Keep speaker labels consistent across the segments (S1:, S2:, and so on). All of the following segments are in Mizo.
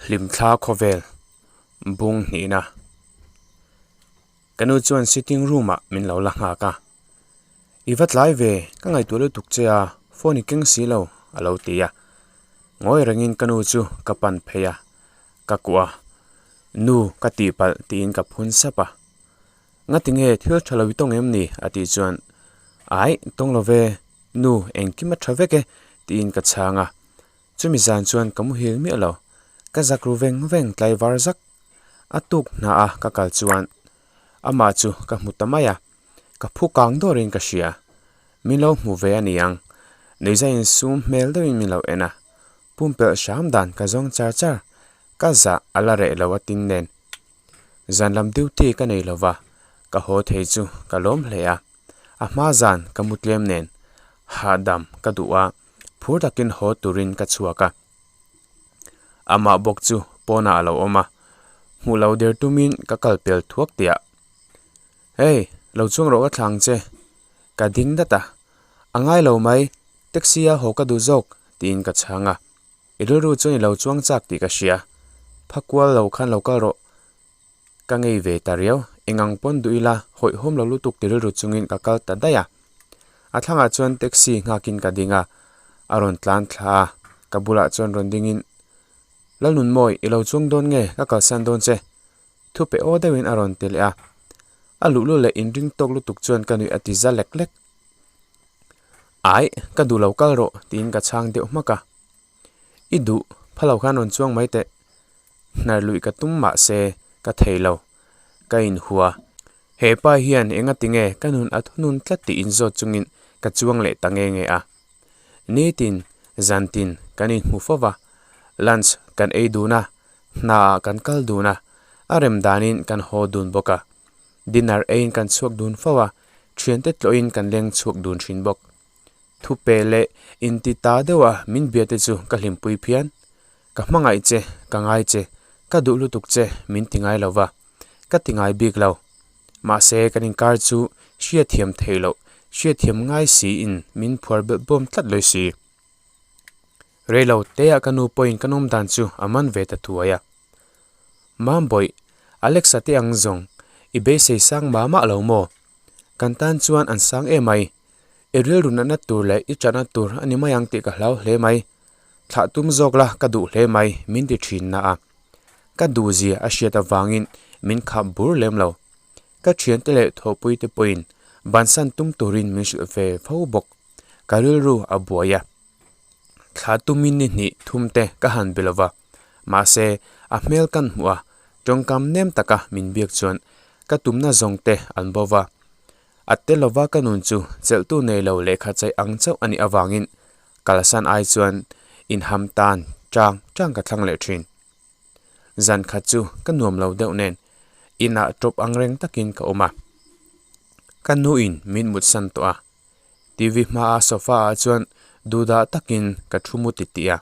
S1: Hlimthla khawvel bung hnihna Ka nu chuan sitting room ah min lo la nghak a, I va tlai ve, ka ngaihtuah lutuk che a, phone i keng si lo a lo ti a. Ngawi rengin ka nu chu ka pan phei a, ka kuah a, Nu ka tihpalh tiin ka phun sap a. Ngati nge thil tha lo i tawng em ni? a tih chuan, Aih, tawng lo ve, nu engkim a tha vek e tiin ka chhang a. Chumi zan chuan ka muhil miah lo, ka zak ru veng veng tlai var zak. A tuk hna a ka kal chuan amah chu ka hmu ta mai a, ka phu kang dawrin ka hria. Min lo hmu ve a ni ang, nuihza insum hmel deuhin min lo en a, pumpelh hram dan ka zawng char char, ka zah a la reh lo a tin nen. Zan lam duty ka nei lova, ka haw thei chu ka lawm hle a, a hma zan ka mu tlem nen hahdam ka duh a, phur takin haw turin ka chhuak a. Amah bawk chu pawnah a lo awm a, hmuh lo der tumin ka kal pel thuak tih ah, Hey, lo chuang rawh ka thlang che, ka ding dat a, a ngai lo mai, taxi a haw ka duh zawk tiin ka chhang a. I rilru chuan i lo chuang chak tih ka hria, phakual lo khan lo kal rawh. Ka ngei ve ta riau, engang pawn duh ila hawihhawm lo lutuk ti rilru chungin ka kal ta daih a. A thlangah chuan taxi nghakin ka ding a, a rawn tlan thla a, ka bulah chuan rawn dingin, Lalnunmawi, i lo chuang dawn nge ka kalsan dawn che? Thu pe aw deuhin a rawn ti leh a. A luhlu leh inring tawk lutuk chuan ka nuih a ti za lek lek. Aih, ka duh lo kal rawh tiin ka chhang deuh hmak a. I duh, phalo khan rawn chuang mai teh. Hnar luih ka tum mah se ka thei lo, ka inhua. He pa hian enga tinge ka nun a thunun tlat tih inzawt chungin ka chuang leh ta nge nge a. Nitin, zantin kan inhmu fo va, lunch kan ei dun a, hna ah kan kal dun a, a rem danin kan haw dun bawk a. Dinner eiin kan chhuak dun fo a, thiante tlawhin kan leng chhuak dun thin bawk. Thupe leh inti ta deuha min bia te chu ka hlimpui phian. Ka hmangaih che, ka ngai che, ka duh lutuk che min ti ngai lo va, ka ti ngai bik lo. Mahse kan inkar chu hriatthiam theih loh, hriatthiam ngai siin min phuar belh bawm tlat lawi si. Reilo teah ka nu pawhin ka nawm dan chu a man ve ta thuai a. Mambawih, Alexa te ang zawng, i beisei sang mah mah lo maw? Kan tan chuan an sang em ai. I rilru natna tur leh i chahna tur a ni mai ang tih ka hlau hle mai. Thlah tum zawk la ka duh hle mai min ti thin na a. Ka duh zia a hriat avangin min khap bur lem lo. Ka thiante leh thawhpui te pawhin bansan tum turin min hrilh ve fo bawk. Ka rilru a buai a. Thlah tumin ni hnih thum te ka han be lova. Mahse a hmel kan hmuh a, tawngkam nem taka min biak chuan ka tumna zawng te an bo va. A te lova ka nun chu chelhtu nei lo lehkha chaih ang chauh a nih avangin kalsan ai chuan inham tan chang chang ka thlang leh thin. Zan khat chu ka nuam lo deuh nen inah tawp ang reng takin ka awm a. Ka nuin min mutsan tawh a, TV hmaa sofa ah chuan duhdah takin ka thu mu titih a.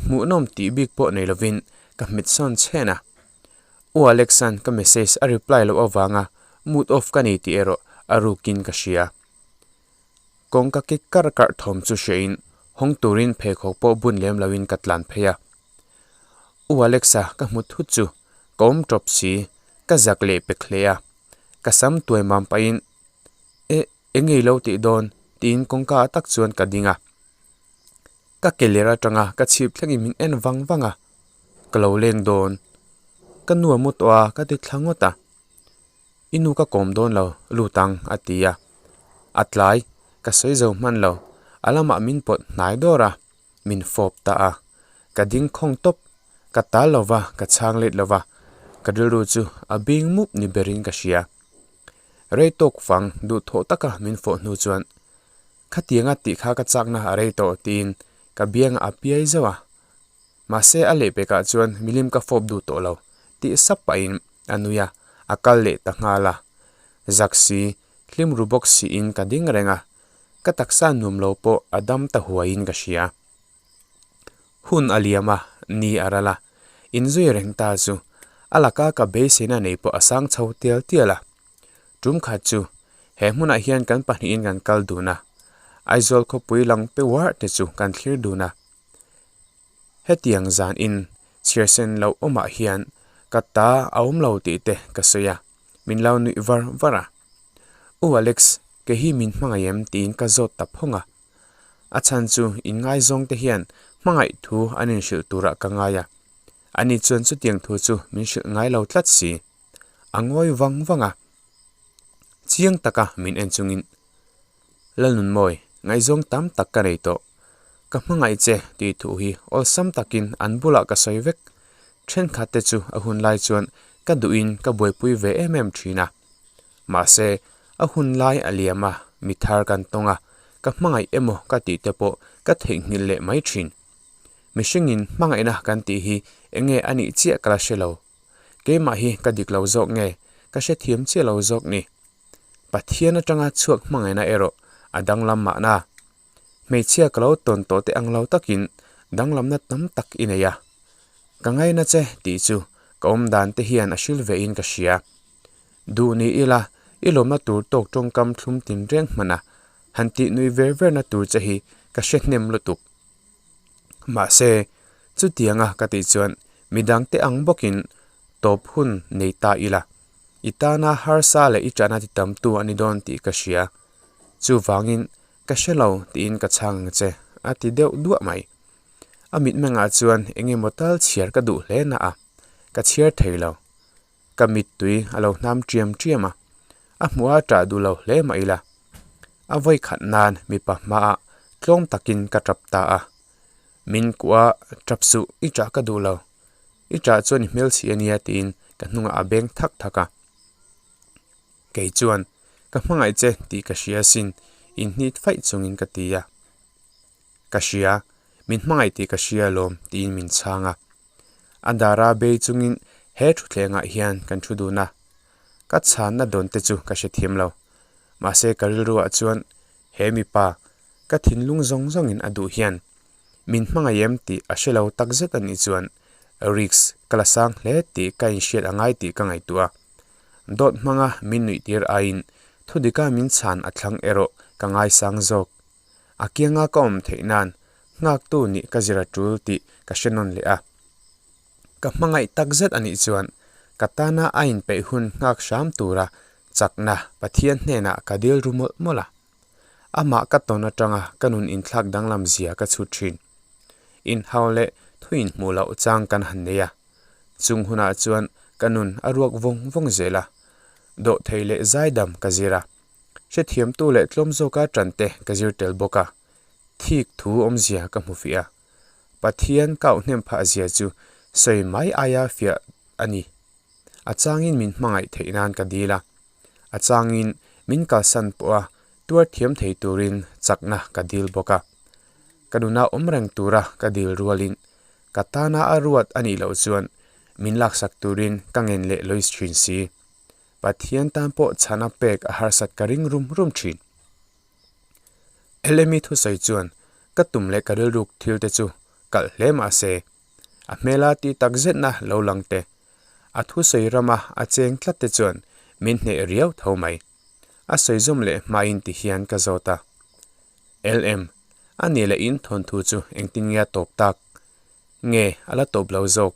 S1: Hmuhnawm tih bik pawh nei lovin ka hmet sawn chhen a. U Alexan ka message a reply loh avanga mood off ka ni tih erawh a rukin ka hria. Kawngka kik karh karh thawm chu hriain hawng turin pheikhawk pawh bun lem loin ka tlan phei a. U Alexa ka hmu thut chu ka awm tawp si, ka zak leh pek hle a. Ka sam tuai mam pahin E eng ei lo tih dawn tiin kawngka ah tak chuan ka ding a. Ka ke ler atanga ka chhip thlengin min en vang vang a, ka lo leng dawn. Ka nu a mu tawh a, ka ti thla ngawt a. I nu ka kawm dawn lo, lut ang a ti a. A tlai, ka sawi zo hman lo, a lamah min pawt hnai dawr a, min fawp ta a. Ka ding khawng tawp, ka tal lo va, ka chhang let lo va, ka rilru chu a bing mup ni berin ka hria. Rei tawk fang duhthawh taka min fawh hnu chuan Khatianga tih kha ka chakna a rei tawh tiin ka biangah a piai zauh a. Mahse a lehpekah chuan milim ka fawp duh tawh lo tih sap pahin a nui a, a kal leh ta nghal a. Zak si, hlim ru bawk siin ka ding reng a, ka taksa nuam lo pawh a dam ta huaiin ka hria. Hun a liam a, ni a ral a, inzui reng ta chu a laka ka beiseina nei pawh a sang chho tial tial a. Tum khat chu he hmunah hian kan pahnihin kan kal dun a, Aizawl khawpui lang pe uar te chu kan thlir dun a. Hetiang zan in Chhiar sen loh awmah hian ka ta a awm lo tih te ka sawi a, min lo nuih var var a. U Alex, kei hi min hmangaih em tiin ka zawt ta phawng a. A chhan chu inngaizawng te hian hmangaih thu an inhrilh turah ka ngai a. Ani chuan chutiang thu chu min hrilh ngai lo tlat si. A ngawi vang vang a. Chiang taka min en chungin, Lalnunmawi, ngaihzawng tam tak ka nei tawh. Ka hmangaih che tih thu hi awlsam takin an bulah ka sawi vek. Thenkhat te chu a hun lai chuan ka duhin ka buaipui ve em em thin a. Mahse, a hun lai a liam a, mi thar kan tawng a, ka hmangaih emaw ka tih te pawh ka theihnghilh leh mai thin. Mihringin hmangaihna kan tih hi enge a nih chiah ka la hre lo. Keimah hi ka dik lo zawk nge, ka hrethiam chiah lo zawk ni. Pathian atanga chhuak hmangaihna erawh a danglam mahna. Hmeichhia ka lo tawn tawh te ang lo takin danglamna tam tak i nei a. Ka ngaina che tih chu ka awm dan te hian a hril ve in ka hria. Duh ni ila i lawmna tur tawk tawngkam thlum tin reng hman a, han tih nui ver verna tur che hi ka hre hnem lutuk. Mahse, chutianga ka tih chuan midangte ang bawkin tawp hun nei ta ila, i tana harsa leh i ṭahna ti tamtu a ni dawn tih ka hria. Chuvangin, ka hre lo tiin ka chhang ang che, a ti deuh duah mai. A mitmengah chuan eng emaw tal chhiar ka duh hle na a, ka chhiar thei lo. Ka mittui a lo hnam ṭiam ṭiam a, a hmuh a ṭah duh lo hle mah ila. A vawi khat nan mipa hmaah tlawm takin ka ṭap ta a. Min kuah a, ṭap suh, i ṭah ka duh lo. I ṭah chuan i hmel chhi a nia tiin ka hnungah a beng thak thak a. Kei chuan, Ka hmangaih che tih ka hria asin, inhnit faih chungin ka ti a. Ka hria, min hmangaih tih ka hria alawm tiin min chhang a. A dara bei chungin he thutthlengah hian kan thu dun a. Ka chhanna dawn te chu ka hrethiam lo. Mahse ka rilruah chuan he mipa ka thinlung zawng zawngin a duh hian min hmangaih em tih a hre lo takzet a nih chuan risk ka la sang hle tih ka inhriat a ngai tih ka ngaihtuah a. Dawt hmanga min nuihtir aiin thudika min chhan a thlang erawh ka ngaisang zawk. A kianga ka awm theih nan nghaktu nih ka zir a tul tih ka hre nawn leh a. Ka hmangaih tak zet a nih chuan ka tana a inpeih hun nghak hram tura chakna Pathian hnenah ka dil ru mawlh mawlh a. Amah ka tawn atanga ka nun inthlak danglam zia ka chhut thin. Inhau leh thu inhmuh loh chang kan han nei a. Chung hunah chuan ka nun a ruak vawng vawng zel a. Dawhthei leh zaidam ka zir a. Hrethiamtu leh tlawm zawka ṭan te ka zir tel bawk a, thik thu awmzia ka hmu fiah a. Pathian ka auhnem phah zia chu sawi mai aia fiah a ni. A changin min hmangaih theih nan ka dil a, a changin min kalsan pawha tuar thiam thei turin chakna ka dil bawk a. Ka nuna awm reng tura ka dil rualin ka tana a ruat a nih loh chuan min laksak turin ka ngen leh lawis thin si. Pathian tan pawh chhana pek a harsat ka ring rum rum thin. LME thusawi chuan ka tum leh ka rilruk thil te chu kalh hle mah se, a hmela tih tak zetna lo lang te, a thusawi rama a cheng tlat te chuan min hneh riau tho mai. A sawi zawm leh hmain ti hian ka zawt a. LM, A nih leh in thawnthu chu engtin nge a tawp tak? Nge a la tawp lo zawk?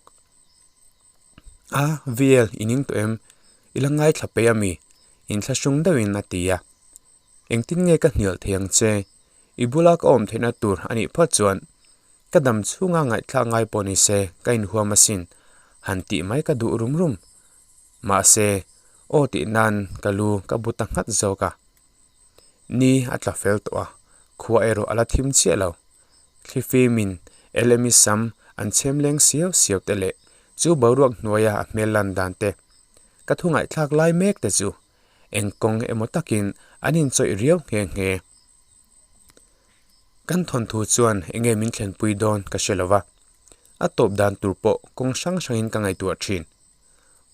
S1: A, VL, i ning tawh em? I la ngaithla peih a mi? Inthlahrung deuhin a ti a. Engtin nge ka hnial thei ang che? I bula ka awm theihna tur a nih phawt chuan ka dam chhunga ngaihthlak ngai pawh ni se ka inhuam asin, han tih mai ka duh rum rum. Mahse, aw tih nan ka lu ka bu ta nghat zawk a. Ni a tla fel tawh a, khua erawh a la thim chiah lo. Thlifimin LME sam an chhem leng siau siau te leh chu boruak hnuaia a hmel lan dan te, ka thu ngaihthlak lai mek te chu eng kawng emaw takin an inchawih riau nghe nghe. Kan thawnthu chuan enge min thlenpui dawn ka hre lo va, a tawp dan tur pawh kawng hrang hrangin ka ngaihtuah thin.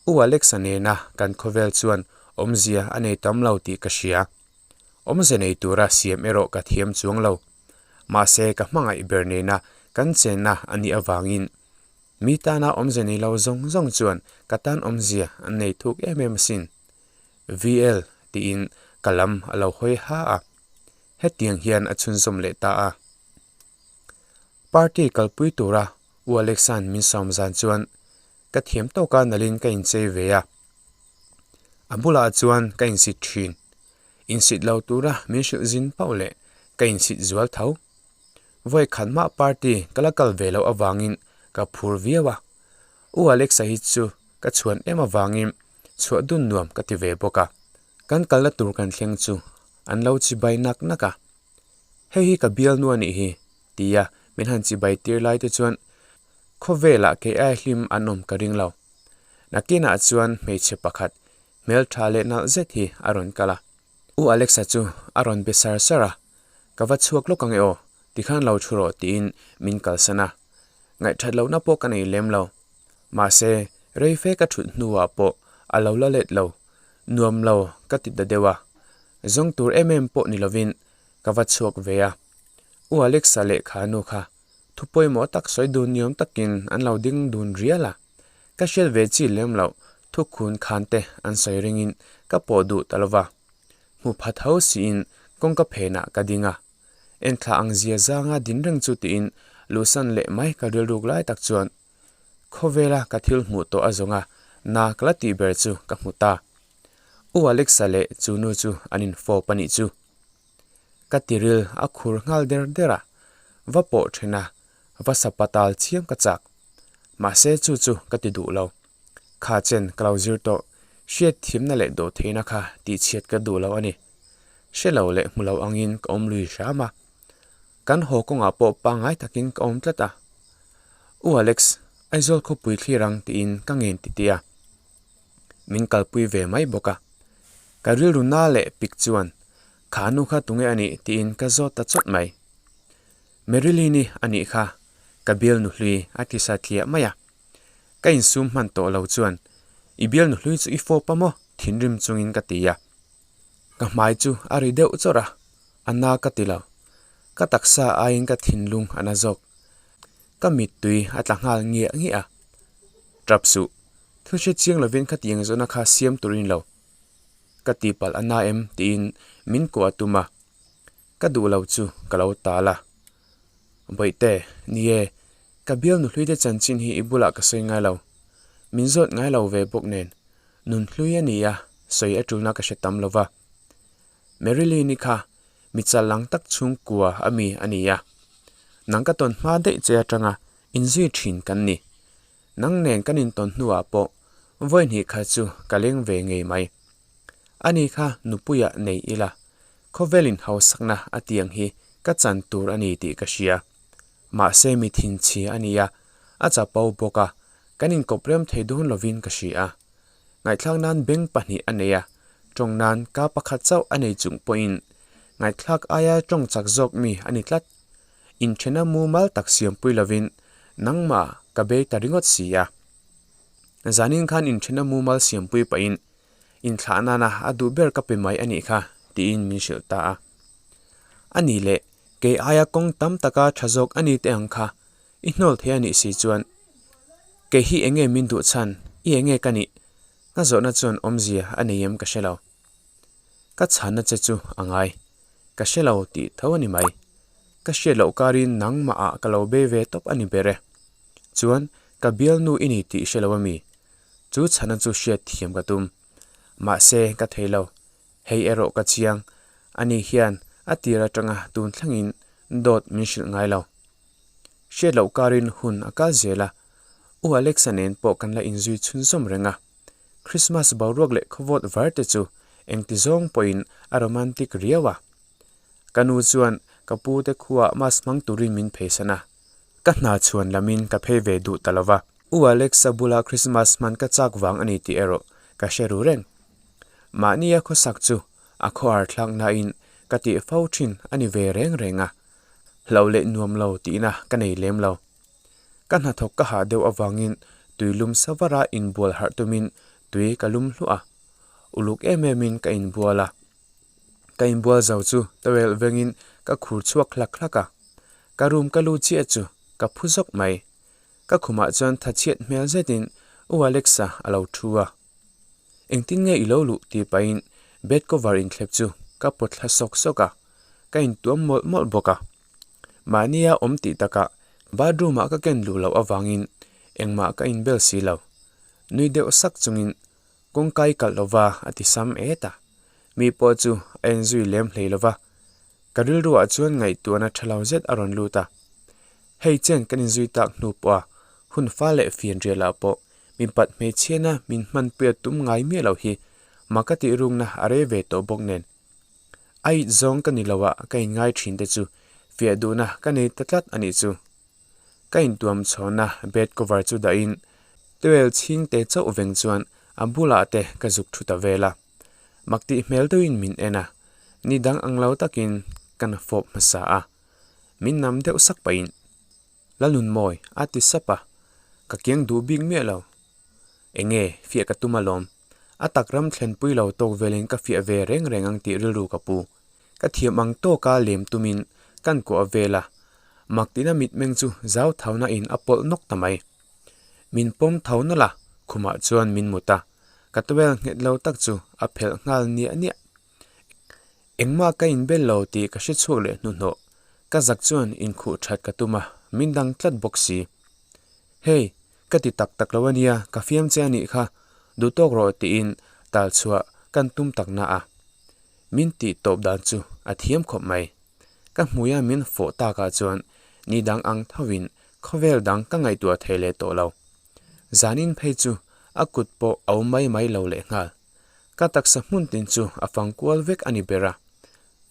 S1: U Alex-a nena kan khawvel chuan awmzia a nei tam lo tih ka hria. Awmze nei tura siam erawh ka thiam chuang lo. Mahse ka hmangaih ber nena kan chenna a nih avangin mi tana awmze nei lo zawng zawng chuan ka tan awmzia an nei thuk em em asin. VL tiin ka lam a lo hawi ha a. Hetiang hian a chhunzawm leh ta a. Party kalpui tura. U Alexa'n min sawm zan chuan ka thiam tawka nalhin ka inchei ve a. A bulah chuan ka insit thin. Insit lo tura min hrilh zin pauh leh ka insit zual tho. Vawi khat mah party ka la kal ve loh avangin ka phur viau a. U Alexa hi chu ka chhuan em avangin chhuah dun nuam ka ti ve bawk a. Kan kalna tur kan thleng chu an lo chibai nak nak a. Hei hi ka bialnu a nih hi tia min han chibai tir lai te chuan khawvelah kei ai hlim an awm ka ring lo. Nakinah chuan hmeichhe pakhat hmeltha leh nalh zet hi a rawn kal a. U Alexa chu a rawn be sar sar a, Ka va chhuak lawk ang e aw, tikhan lo thu rawh tiin min kalsan a. Ngaihthat lohna pawh ka nei lem lo. Mahse, rei fe ka thut hnuah pawh a lo la let lo, nuam lo ka ti ta deuh a. Zawng tur em em pawh ni lovin ka va chhuak ve a. U Alexa leh kha nu kha thu pawimawh tak sawi dun niawm takin an lo ding dun rial a. Ka hriat ve chi lem loh thu khun khan te an sawi ringin ka pawh duh ta lova. Hmu phat ho siin kawngka phenah ka ding a. Enthla ang zia zanga din reng chu tiin luhsan leh mai ka rilruk lai tak chuan khawvela ka thil hmuh tawh a zawnga na ka la tih ber chu ka hmu ta. U Alexa leh chu nu chu an infawp a nih chu. Ka tiril a khur nghal der der a, va pawh then a, va sapa tal chiam ka chak. Mahse chu chu ka ti duh lo. Kha chen ka lo zir tawh, hriat thimna leh dawh theihna kha tihchhiat ka duh lo a ni. Hre lo leh hmu lo angin ka awm lui hram a. Kan haw kawngah pawh pangngai takin ka awm tlat a. U Alex, Aizawl khawpui thlir ang tiin ka ngen titi a. Min kalpui ve mai bawk a. Ka rilru na leh pik chuan, Kha nu kha tunge a nih? tiin ka zawt ta chawt mai. Marilyn-i a nih kha, ka bialnu hlui a ti sa tliah mai a. Ka insum hman tawh lo chuan, I bialnu hlui chu i fawp a maw? thinrim chungin ka ti a. Ka hmai chu a ri deuh chawrh a, a na ka ti lo. Ka taksa aiin ka thinlung a na zawk. Ka mittui a tla nghal ngiah ngiah a. Tap suh, thil hre chiang lovin khatiang zawhna kha siam tur i ni lo. Ka tihpalh a na em tiin min kuah a tum a, ka duh lo chu ka lo tal a. Bawihte, ni e, ka bialnu hluite chanchin hi i bulah ka sawi ngai lo. Min zawt ngai lo ve bawk nen, nun hlui a ni a, sawi a tulna ka hre tam lo va. Marilyn-i kha mi chal lang tak chhungkua a mi a ni a, nang ka tawn hma daih che atanga inzui thin kan ni. Nang nen kan intawn hnuah pawh vawi hnih kha chu ka leng ve ngei mai. Ani kha nupuiah nei ila, khawvelin hausakna a tiang hi ka chan tur a ni tih ka hria. Mahse mi thinchhia a ni a, a chapo bawk a, kan inkawp rem thei dawn lovin ka hria. Ngaihthlak nan beng pahnih a nei a, tawng nan ka pakhat chauh a nei chung pawhin ngaihthlak aia tawng chak zawk mi a ni tlat. Inthena mumal tak siampui lovin nangmah ka bei ta ringawt si a. Zanin khan inthena mumal siampui pahin inthlah nana a duh ber ka pe mai a nih kha tiin min hrilh ta a. A nih leh kei aia kawng tam taka tha zawk a ni teh ang kha I hnawl thei a nih si chuan kei hi enge min duh chhan, i enge ka nih? Ka zawhna chuan awmzia a nei em ka hre lo. Ka chhanna che chu a ngai. Ka hre lo tih tho a ni mai. Ka hriat loh karin nangmah ah ka lo bei ve tawp a ni ber e. Chuan ka bialnu i ni tih hre lo a mi? Chu chhanna chu hriat thiam ka tum. Mahse ka thei lo. Hei erawh ka chiang. Ani hian a tir atanga tun thlengin dawt min hrilh ngai lo. Hriat loh karin hun a kal zel a, U Alexa nen pawh kan la inzui chhunzawm reng a. Christmas boruak leh khawvawt var te chu engti zawng pawhin a romantic riau a. Ka nu chuan ka pu te khuaah mass hmang turin min pheisan a, ka hna chhuan lamin ka phei ve duh ta lo va. U Alexa bula Christmas hman ka chak vang a ni tih erawh ka hre ru reng. Mahnia khawsak chu a khawhar thlak nain ka tih fo thin a ni ve reng reng a. Hlo leh nuam lo tihna ka nei lem lo. Ka hnathawk ka hah deuh avangin tui lum sa vara inbual harh tumin tui ka lum hluah a. Uluk em emin ka inbual a. Ka inbual zo chu towel vengin ka khur chhuak hlak hlak a. Ka room ka lu chiah chu ka phu zawk mai. Ka khumah chuan thachhiat hmel zetin U Alexa a lo thu a. Engtin nge i lo luh tih pahin bed cover inthlep chu ka pawt thla sawk sawk a, ka intuam mawlh mawlh bawk a. Mahnia awm tih takah Bathroom ah ka ken luh loh avangin engmah ka inbel si lo. Nui deuh sak chungin kawngka i kalh lova a ti sam et a. Mi pawh chu a enzui lem hlei lova. Ka rilruah chuan ngaihtuahna tha lo zet a rawn lut a. Hei chen kan inzui tak hnu pawha hun fa leh fianrialah pawh mipat hmeichhiana min hmanpuia tum ngai miah lo hi mak ka tih rukna a rei ve tawh bawk nen. A it zawng ka ni lo a ka inngai thin te chu fiah duhna ka nei ta tlat a nih chu. Ka intuam chhawnna bed cover chu dahin towel chhing te chauh veng chuan a bulah te ka zuk thu ta vel a. Mak tih hmel deuhin min en a, ni dang ang lo takin ka na fawp hmasa a. Min nam deuh sak pahin, Lalnunmawi, a ti sap a, ka kiang duh bik miah lo. Enge, fiah ka tum alawm. A tak ram thlenpui lo tawk velin ka fiah ve reng reng ang tih rilru ka pu. Ka thiam ang tawka lem tumin kan kuah vel a, mak tihna mitmeng chu zau thauna in a pawlh nawk ta mai. Min pawm tho nawlh a, khumah chuan min mut a, ka towel nghet lo tak chu a phelh nghal niah niah. Engmah ka inbel lo tih ka hre chhuak leh hnuhnawh, ka zak chuan inkhuh that ka tum a, min dang tlat bawk si. Hey, ka ti tak tak lo ania, ka fiam che anih kha, duh tawk rawh tiin tal chhuah kan tum tak na a. Min tih tawp dan chu a thiam khawp mai. Ka hmuia min fawh takah chuan ni dang ang thovin khawvel dang ka ngaihtuah thei leh tawh lo. Zanin phei chu a kut pawh a awm mai mai lo lehnghal. Ka taksa hmun tin chu a fang kual vek a ni ber a.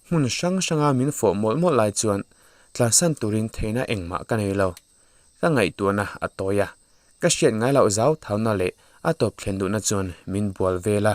S1: Hmun hrang hranga min fawh mawlh mawlh lai chuan tlansan turin theihna engmah ka nei lo. Ka ngaihtuahna a tawi a, ka hriat ngai loh zau thauna leh a tawp thlen duhna chuan min bual vel a.